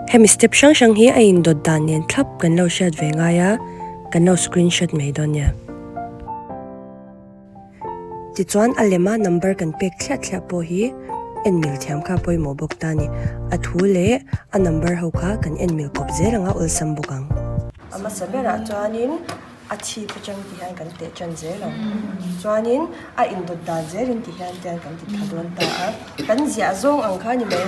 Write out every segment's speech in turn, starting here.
Hemi step hrang hrang hi a indawt dan nen thlap kan lo hriat ve ngai a, kan lo screenshot mai dawn nia. Tichuan a lema number kan pek thliah thliah pawh hi en mil thiam kha pawimawh bawk ta a ni. A thu leh a number ho kha kan en mil kawp zel anga awlsam bawk ang. A hmasa berah chuanin a chhip atang ti hian kan teh tan zel ang. Chuanin a indawt dan zelin ti hian te kan ti tha dawn ta a. Kan ziah zawng ang kha a ni mai.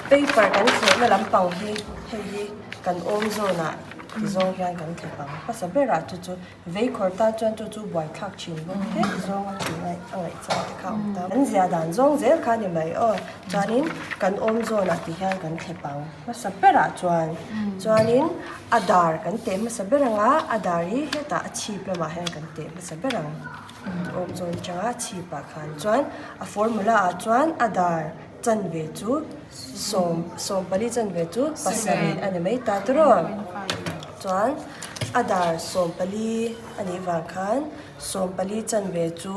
Paper kan thlehna lampang hi hei hi kan awm zawnah ti zawng hian kan thlep ang. Hmasa berah chu chu Veikhawr tan chuan chu chu buaithlak thin bawk hle zawng a tih ngaih a ngaih chang te kha a awm ta. Kan zia dan zawng zel kha a ni mai aw. Chuanin kan awm zawnah ti hian kan thlep ang hmasa berah chuan. Chuanin a dar kan teh hmasa ber ang a, a dar hi hetah a chhip lamah hian kan teh hmasa ber ang. Awm zawn atanga chhipah khan chuan a formula ah chuan a dar chanve chu sawm sawmpali chanve chu pasarih a ni mai ta tiraw chuan a dar sawmpali a nih vang khan sawmpali chanve chu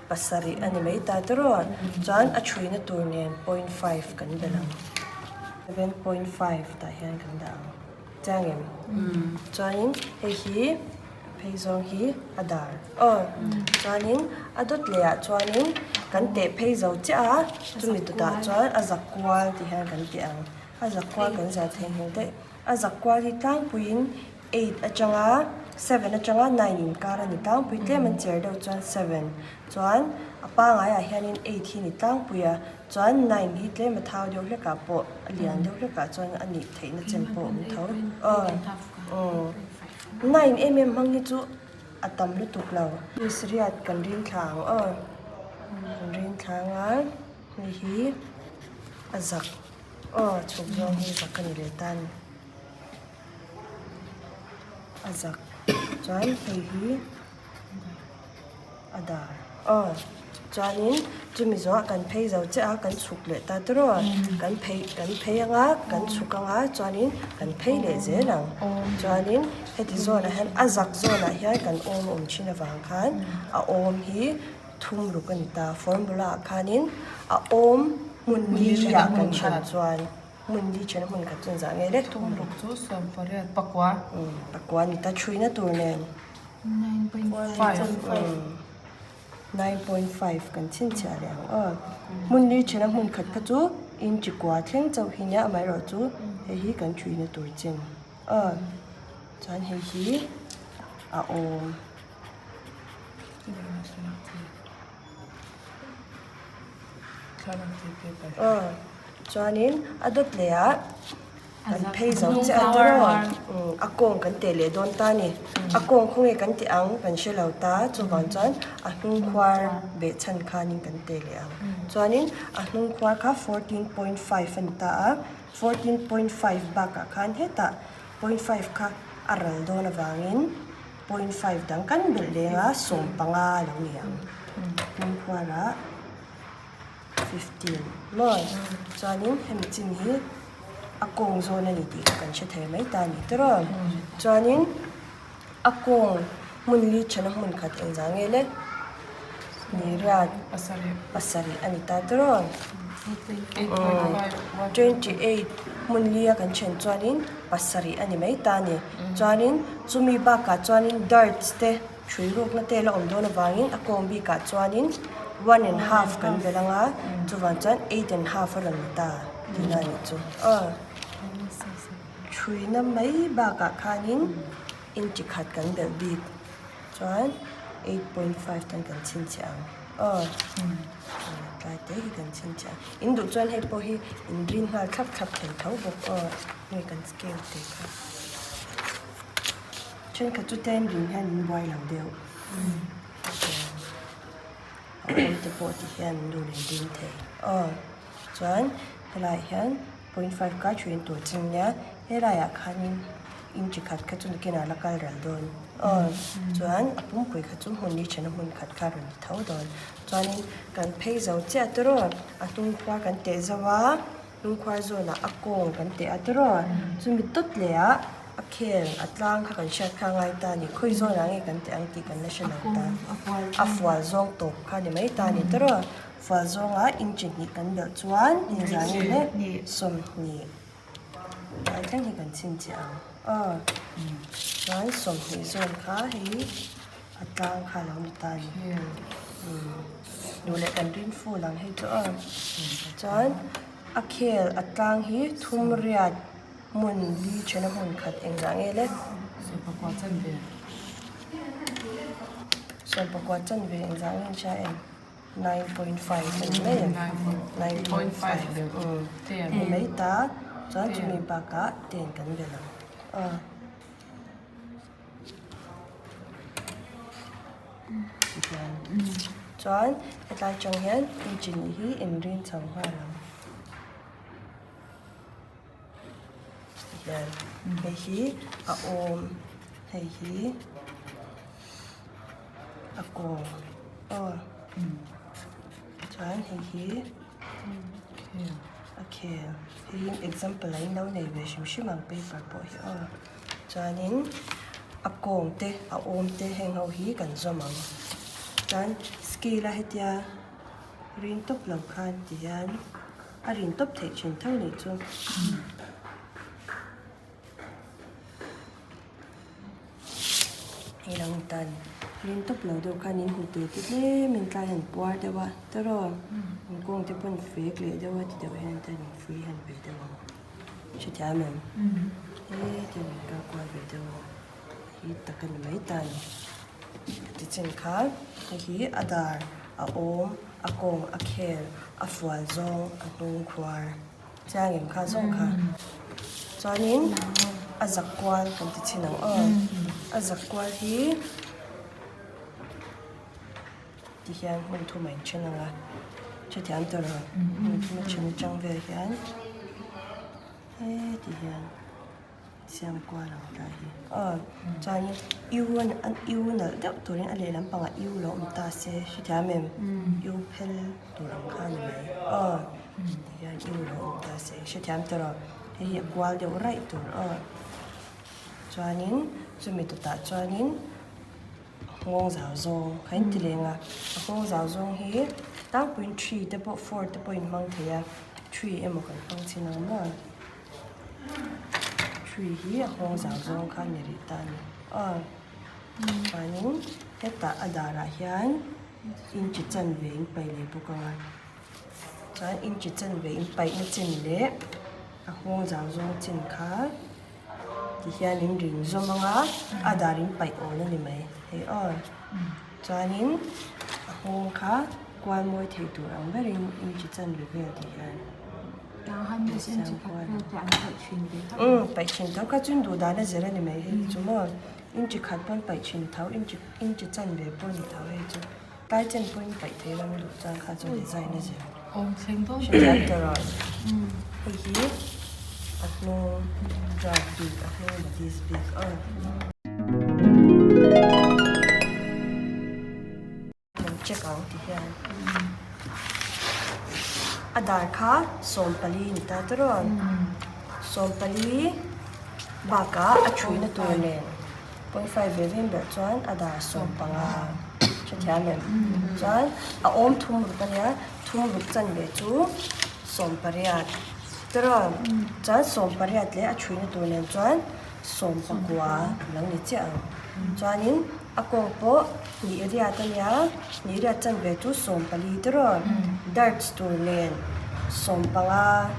pasarih a ni mai ta tiraw chuan a chhuina tur nen point five kan belh ang 7.5 tah hian kan dah ang. Chiang em? Chuanin hei hi phei zawng hi a dar aw. Chuanin a dawt leh ah chuanin kan teh phei zo chiah a, chumi dawtah chuan a zak kual tih hian kan teh ang. A zak kual kan zah thei hmel daih. A zak kual hi tlangpuiin eight atanga seven atanga nine inkar a ni tlangpui tlem an cher deuh chuan seven chuan a pangaiah hianin eight hi ni tlangpui a. Chuan nine hi tlem a thau deuh hlek ah pawh a lian deuh hlek ah chuan a nih theihna chen pawh a awm tho. Aw nine em em hmang hi chu a tam lutuk lo. Piece riat kan rin thla ang aw. Kan rin thla ang a hei hi a zak aw chhuk zawng hi zak a ni leh ta a ni. A zak chuan hei hi. A dar aw chuanin chumi zawhah kan phei zo chiah a kan chhuk leh ta tiraw kan phei kan phei anga kan chhuk anga chuanin kan phei leh zel ang chuanin heti zawnah hian a zak zawnah hian kan awm awm thin avang khan a awm hi thum ruk a ni ta formula ah khanin a awm hmun li ah kan then chuan. Hmun li chen hmun khat chuan zah ngei lek thum ruk chu 18 pakua. Pakua ni ta chhuina tur nen. 9.5. 9.5 kan chhinchhiah leh ang aw. Hmun li thena hmun khat kha chu inchi kua thleng chauh hi nia amaherawhchu hei hi kan chhuina tur chin aw. Chuan hei hi a awm. Aw chuanin a dawt leh ah kan phei zo chiah a tiraw a kawng kan teh leh dawn ta a ni a kawng khawnge kan teh ang kan hre lo ta chuvang chuan a hnung khuar beh chhan khanin kan teh leh ang chuanin a hnung khuar kha 14.5 a ni ta a 14.5 bakah khan hetah point five kha a ral dawn avangin. Point five dang kan belh leng a 15 a lo ni ang hnungkhuarah 15 maw chuanin hemi chin hi a kawng zawn a ni tih kha kan hre thei mai ta a ni tiraw chuanin a kawng hmun li thana hmun khat engzah nge le ni riat pasarih a ni ta tiraw 28 hmun li a kan then chuanin pasarih a ni mai ta a ni. Chuanin chumi bakah chuanin darts te hrui rukna te la awm dawn avangin a kawng bikah chuanin one and half kan belh ang a chuvang chuan eight and half a rawn ni ta tihna a nih chu aw. Hruina mai bakah khanin inch khat kan belh bik chuan 8.5 tan kan chhinchhiah ang aw tlai te hi kan chhinchhiah ang in duh chuan hei pawh hi in rin nghal thlap thlap thei tho bawk aw hei kan scale te kha thenkhat chu ten rin hian in buai lo deuh a awm te pawh ti hian an duh leh ding thei aw chuan helaiah hian. Point five kha thuin tur ching nia helaiah khanin inchi khat kha chu nakinah la kal ral dawn aw chuan a pumpui kha chu hmun li thena hmun khat kha rawn ni tho dawn chuanin kan phei zo chiah tiraw a hnung khuar kan teh zo a hnung khuar zawnah a kawng kan teh a tiraw chumi tawt leh ah a khel a tlang kha kan hriat kha a ngai ta a ni khawi zawnah nge kan teh ang tih kan la hre lo ta a fual zawng tawp kha a ni mai ta a ni tiraw. Fual zawnga inchi hnih kan belh chuan inzah nge le 20. Tlai thleng hi kan chhinchhiah ang. Aw chuan 20 zawn kha hei a tlang kha a lo ni ta a ni. Duh leh kan rin full ang hei chu aw. Chuan a khel a tlang hi thum riat hmun li thena hmun khat engzah nge le? Sawmpakua chanve. Sawmpakua chanve engzah nge in hria em? 9.5 a ni mai em? 9.5 a ni mai ta chuan chumi bakah ten kan belh ang aw. Chuan hetlai atang hian engine hi inrin chho nghal ang. Tihian hei hi a awm hei hi a kawng aw chuan hei hi a khel hei hi example ah in lo nei ve hrim hrim ang paper pawh hi aw chuanin a kawng te a awm te heng ho hi kan zawm ang chuan scale a hetia rin tawp lo khan tihian. A rin tawp theih thin tho nih chu. Hei lo ni ta ni. Rin tawp lo deuh khan in hmu tur te tlem in tlai han puar deuh a tiraw an kawng te pawh an fek leh deuh a ti deuh hian tan in free hand ve deuh ang. Hrethiam em? Hetiang in kal kual ve deuh ang. Hi tak a ni mai ta ni. Tichin kha hei hi a dar a awm a kawng a khel a fual zawng a hnung khuar chiang em kha zawng kha chuanin a zak kual kan ti chhin ang aw a zak kual hi ti hian hmun thum a inthen ang a hrethiam tawh lo hmun thum a then atang vel hian heti hian. Siam kual ang tlai hi. Aw chuanin U an U nalh deuh turin a lehlam pangah U lo awm ta se hrethiam em? U phel tur ang kha a ni mai. Aw tihian U lo awm ta se hrethiam ta rawh. Hei hi a kual deuh raih tur aw. Chuanin chumi tawtah chuanin nghawng zau zawng kha in ti leng a. A nghawng zau zawng hi tlangpuiin three te pawh four te pawh in hmang thei a. Three emaw kan hmang chhin ang maw? Tree hi a nghawng zau zawng kha a ni rih ta a ni. Aw chuanin hetah a darah hian inchi chanve in paih leh bawk ang a chuan inchi chanve in paihna chin leh a nghawng zau zawng chin kha tihian in rin zawm ang a a dar in paih awn a ni mai hei aw chuanin a nghawng kha kual mawi thei tur ang berin inchi chanve vel tihian. Umm paih thin tho kha chuan duh dan a zir a ni mai hei chu maw inchi khat pawn paih thin tho inchi inchi chan ve pawh ni tho hei chu tlai chen pawhin paih thei lam duh chuan kha chu design a zir hrethiam ta rawh hei hi a hnung drug bik a hnung bodies bik aw. Kan check ang ti hian a dar kha 14 ni ta tawrh 14 bakah a thuina tur nen 0.5 ve ve ber chuan a dar 15 hrethiam em chuan a awm thum ruk ania thum ruk chanve chu 18 tawrh chuan 18 leh a thuina tur nen chuan 19 lo ni chiah ang chuanin. A kawng pawh hnih riat a nia, hnih riat chanve chu 14 tiraw? Darts tur nen 15,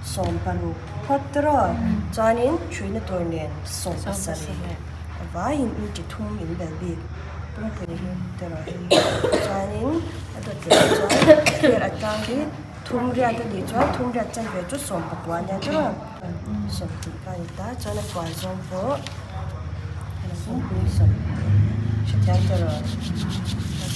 16 phawt tiraw? Chuanin thuina tur nen 17 a vaiin inchi thum in bel bik pumpui hi tiraw hei. Chuanin a dawt leh ah chuan thlir atang hi thum riat a nih chuan thum riat chanve chu 19 a nia tiraw? 20 kha a ni ta, chuan a fual zawng pawh. Hrethiam ta rawh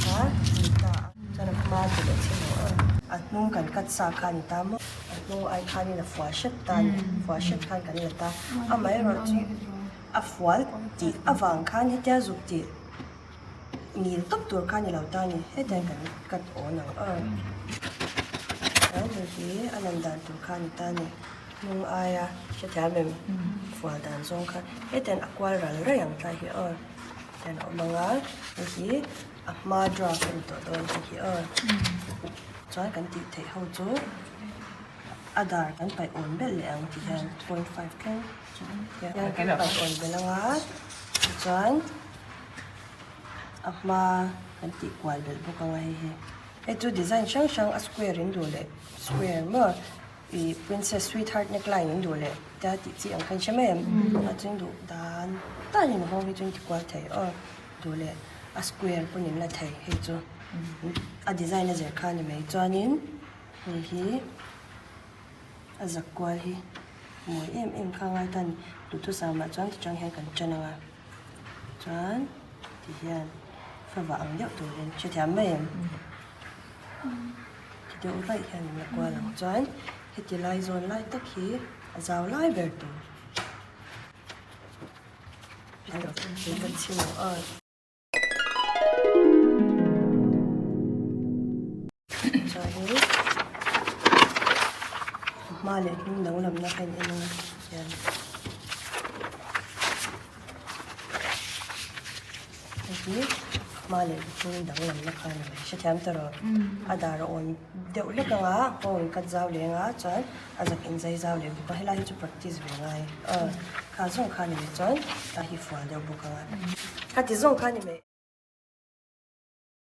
kha ni ta a chuan a hma ti leh chhe lo a a hnung kan cut sa kha a ni ta maw a hnung ai khanin a fual hrep ta a ni fual hrep khan kan la ta amaherawhchu a fual tih avang khan hetia zuk tih ngil tawp tur kha a ni lo ta a ni hetiang kan cut awn ang a chuan hei hi a lan dan tur kha a ni ta a ni. Hnung aia hrethiam em fual dan zawng kha hetiang a kual ral raih ang tlai hi aw hetiang a awm ang a hei hi a hma draft a ni tawh dawn hei hi aw chuan kan tih theih ho chu. A dar kan paih awn belh leh ang ti hian 0.5 thleng hian kan paih awn belh ang a, tichuan a hma kan tih kual belh bawk ang a hei hi. Hei chu design hrang hrang a square in duh leh square maw ih princess sweetheart neckline in duh leh tia tih chi ang kha in hre mai em? A chuan duh dan dan in nghawng hi chu in ti kual thei aw duh leh a square pawn in la thei hei chu a design a zir kha a ni mai chuanin hei hi a zak kual hi mawi em em kha a ngai ta a ni duhthusam ah chuan tichuan hian kan tan ang a chuan ti hian favah ang deuh turin hrethiam mai em ti deuh raih hian in la kual ang chuan heti lai zawn lai tak hi a zau lai ber tur ka chhin ang a. Chuanin a hma leh hnung danglamna kha in en ang a hian hei hi hma leh hnung danglamna kha a ni mai hrethiam ta rawh a dar a awn deuh hlek ang a nghawng in cut zau leh ang a chuan a zak in zai zau leh bawk a helai hi chu practice ve ngai a kha zawng kha a ni mai chuan a hi fual deuh bawk ang a kha ti zawng kha a ni mai.